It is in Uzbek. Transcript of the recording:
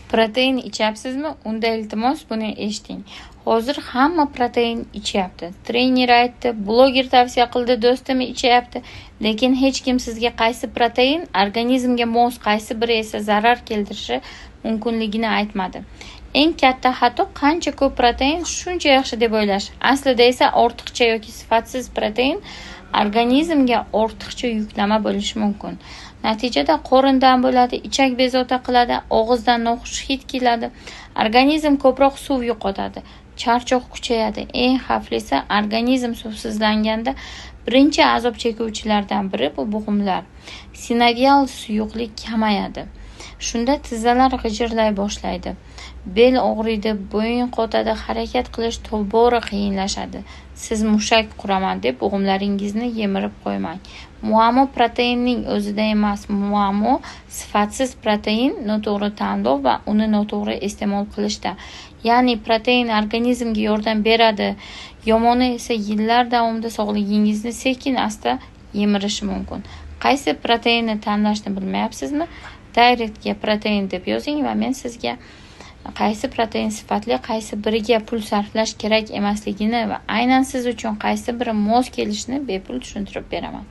Protein ichyapsizmi? Unda iltimos buni eshiting. Hozir hamma protein ichyapti. Trener aytdi, bloger tavsiya qildi, do'stim ichyapti. Lekin hech kim sizga qaysi protein organizmga mos, qaysi biri esa zarar keltirishi mumkinligini aytmadi. Eng katta xato qancha ko'p protein, shuncha yaxshi deb o'ylash. Aslida esa ortiqcha yoki sifatsiz protein organizmga ortiqcha yuklama bo'lishi mumkin. Natijada qorin dam bo'ladi, ichak bezovta qiladi, og'izdan noxush hid keladi, organizm ko'proq suv yo'qotadi, charchoq kuchayadi. Eng xavflisi, organizm suvsizlanganda birinchi azob chekuvchilardan biri bu bo'g'imlar. Sinovial suyuqlik kamayadi. Shunda tizzalar g'ijirlay boshlaydi. Bel og'riydi, bo'yin qotadi, harakat qilish tobora qiyinlashadi. Siz mushak quraman deb bo'g'imlaringizni yemirib qo'ymang. Muammo proteinning o'zida emas, muammo sifatsiz protein, noto'g'ri tanlov va uni noto'g'ri iste'mol qilishda. Ya'ni protein organizmga yordam beradi, yomoni esa yillar davomida sog'lig'ingizni sekin-asta yemirishi mumkin. Qaysi proteinni tanlashni bilmayapsizmi? Directga protein deb yozing va men sizga qaysi protein sifatli, qaysi biriga pul sarflash kerak emasligini va aynan siz uchun qaysi biri mos kelishini bepul tushuntirib beraman.